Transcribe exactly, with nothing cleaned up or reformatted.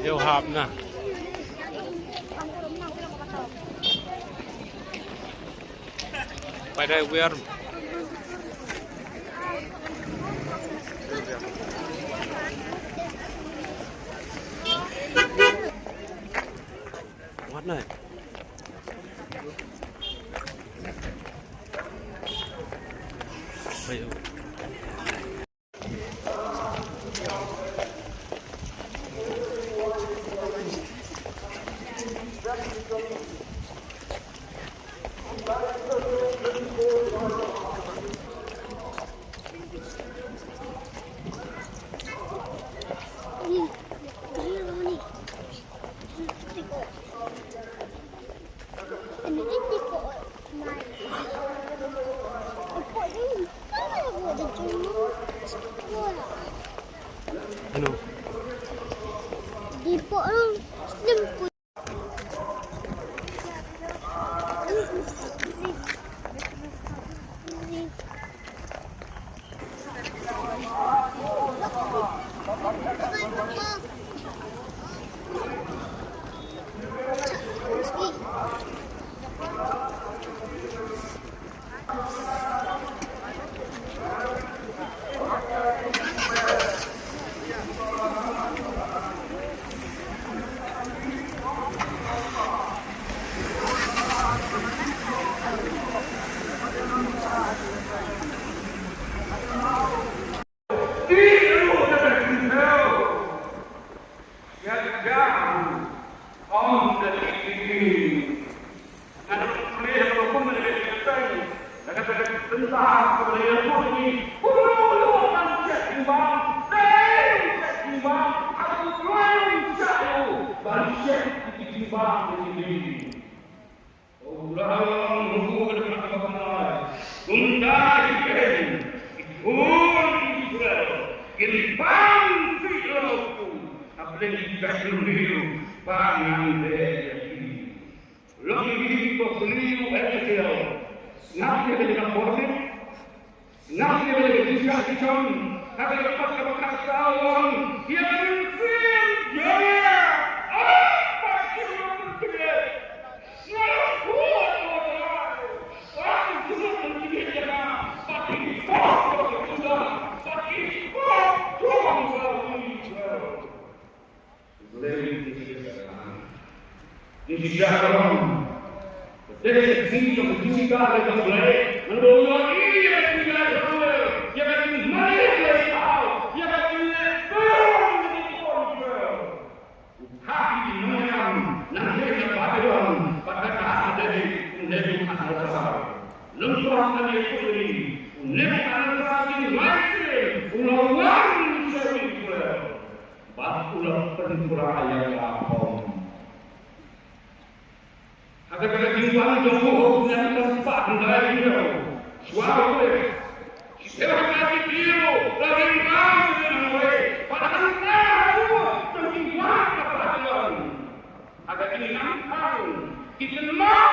Yow hap na. Pai dai wer. Wat na. Ayo. Ano? Long hi ko Blue N S L. Sngap ïa ka jingkyrpad, sngap ïa ka jingkyrpad, ka jingkyrpad kaba kham saw ong, ïa ka mynsiem jong ngi. Ah, ba ki long pyntieng. Nga long ko Trai. Ba ki long pyntieng ïa nga. Ba ki long pyntieng. Ba ki long pyntieng. Bad u la pynpura ïa ka bom. Ha kata ka jingwan jong u, u snem khatphra hynriew. Shuwa u, shisha ka jingkiew la ring bam ïa u. Bad hangta u, ka jingwan ka Babilon. Ha ka jingïalang, ki kynmaw